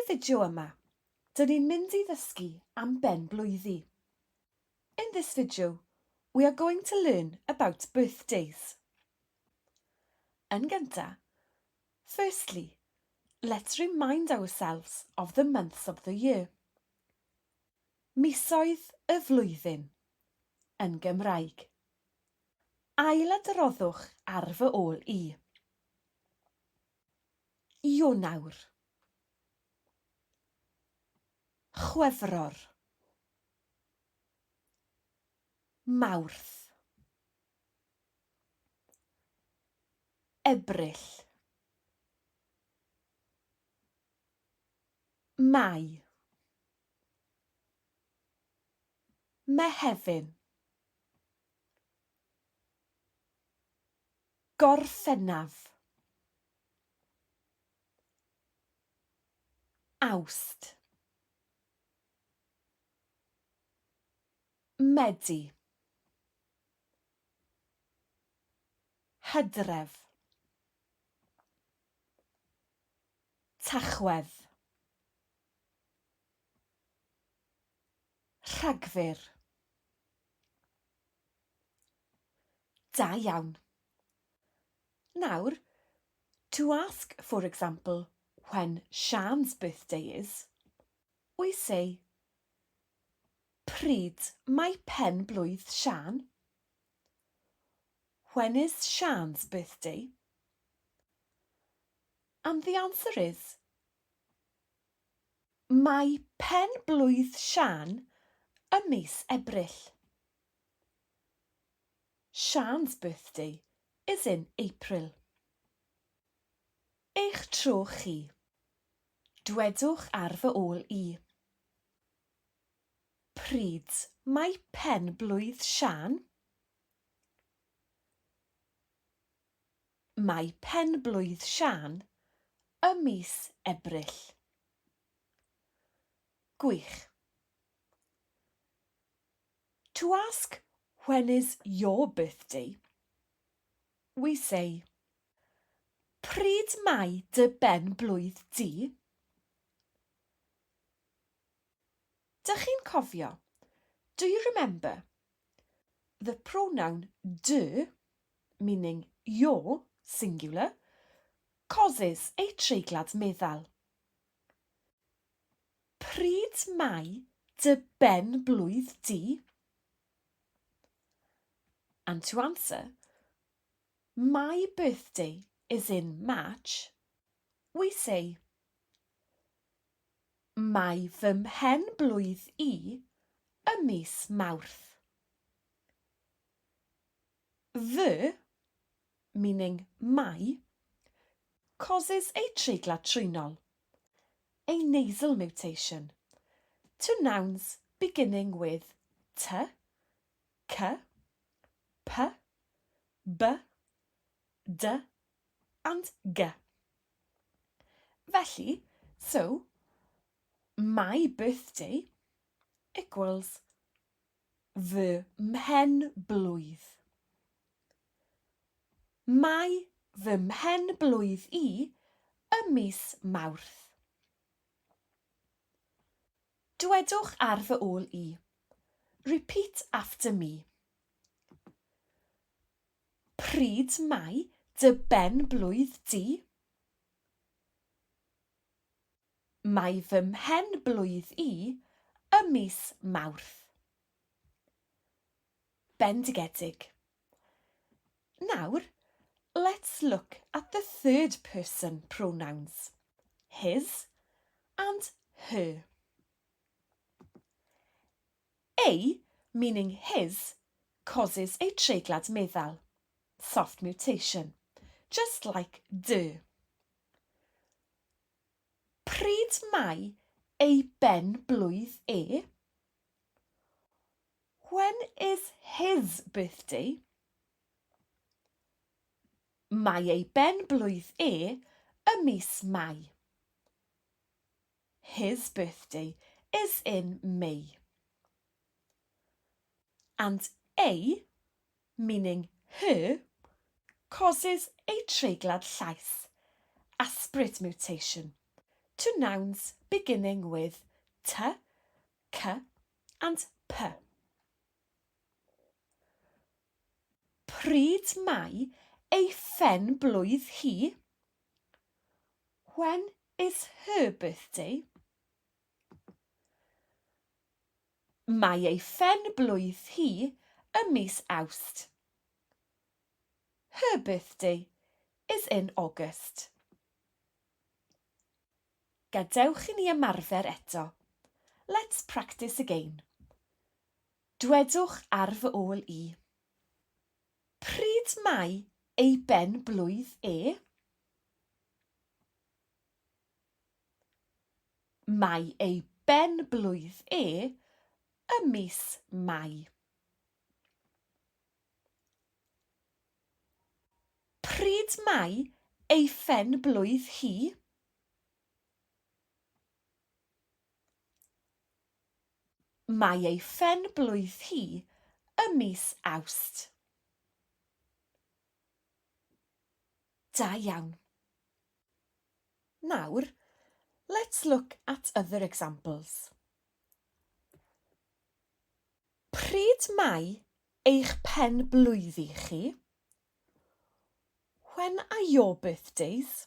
Yn y fideo yma, dyn ni'n mynd i ddysgu am ben-blwyddi. In this video, we are going to learn about birthdays. Yn gynta, firstly, let's remind ourselves of the months of the year. Misoedd y flwyddyn, yn Gymraeg. Ailadroddwch ar fy ôl i. Ionawr. Chwefror. Mawrth. Ebrill. Mai. Mehefin. Gorffennaf. Awst. Medi. Hydref. Tachwedd. Rhagfyr. Da iawn. Nawr, to ask, for example, when Sian's birthday is, we say, Pryd mae pen-blwydd Sian? When is Sian's birthday? And the answer is, Mae pen-blwydd Sian ym mis Ebrill. Sian's birthday is in April. Eich tro chi. Dwedwch ar fy ôl i. Pryd mae pen-blwydd Sian? Mae pen-blwydd Siân ym mis Ebrill. Gwych. To ask when is your birthday, we say Pryd mae dy ben-blwydd di? Dych chi'n cofio? Do you remember? The pronoun dy, meaning your, singular, causes a treiglad meddal. Pryd mae dy ben-blwydd di? And to answer, my birthday is in March, we say Mae fy mhen-blwydd i ym mis Mawrth. Fy, meaning my, causes a treiglad trwynol, a nasal mutation, to nouns beginning with t, c, p, b, d and g. Felly, so, my birthday equals fy mhen blwydd. Mae fy mhen blwydd i ym mis Mawrth. Dwedwch ar fy ôl i. Repeat after me. Pryd mae dy ben-blwydd di? Mae fy mhen-blwydd i ym mis Mawrth. Bendigedig. Nawr, let's look at the third person pronouns, his and her. Ei, meaning his, causes a treiglad meddal, soft mutation, just like dy. Pryd mae ei ben-blwydd e? When is his birthday? Mae ei ben-blwydd e ym mis Mai. His birthday is in May. And ei, meaning her, causes a treiglad llais, aspirate mutation, to nouns beginning with t, c and p. Pryd mae ei phen blwydd hi? When is her birthday? Mae ei phen blwydd hi ym mis Awst. Her birthday is in August. Gadewch i ni ymarfer eto. Let's practice again. Dwedwch ar fy ôl i. Pryd mae ei ben blwydd e? Mae ei ben blwydd e ym mis Mai. Pryd mae ei phen blwydd hi? Mae ei phen blwydd hi ym mis Awst. Da iawn. Nawr, let's look at other examples. Pryd mae eich pen blwyddi chi? When are your birthdays?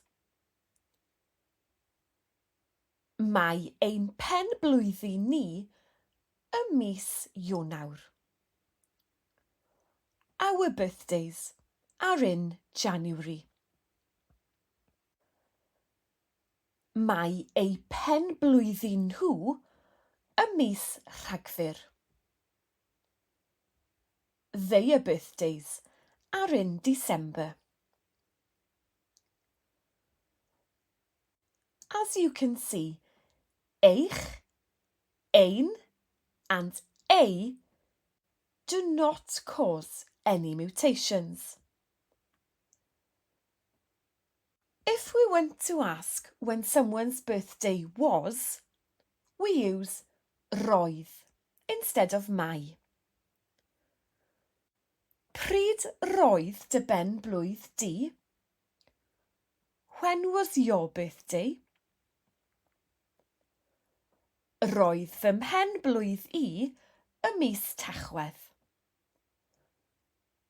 Mae ein pen blwyddi ni ym mis Ionawr. Our birthdays are in January. Mae eu pen blwyddi nhw ym mis Rhagfyr. Their birthdays are in December. As you can see, eich, ein and ei do not cause any mutations. If we want to ask when someone's birthday was, we use roedd instead of mae. Pryd roedd dy ben blwydd di? When was your birthday? Roedd fy mhen blwydd i ym mis Tachwedd.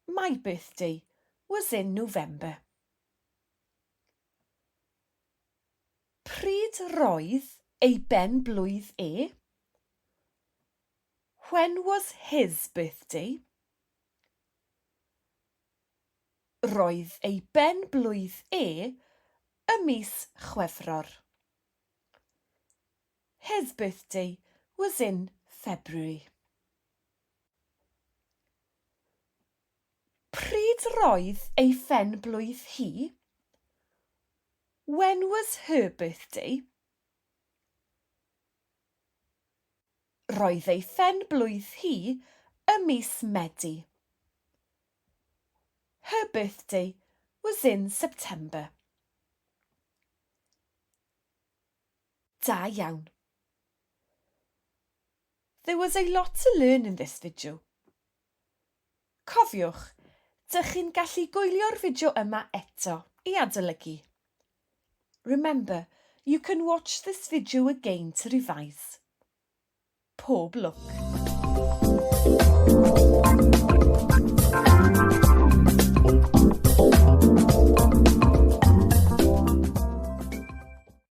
My birthday was in November. Pryd roedd ei ben blwydd e? When was his birthday? Roedd ei ben blwydd e ym mis Chwefror. His birthday was in February. Pryd roedd ei phen blwydd hi? When was her birthday? Roedd ei phen blwydd hi ym mis Medi. Her birthday was in September. Da iawn. There was a lot to learn in this video. Cofiwch, dych chi'n gallu gwylio'r fideo yma eto i adolygu. Remember, you can watch this video again to revise. Pob lwc!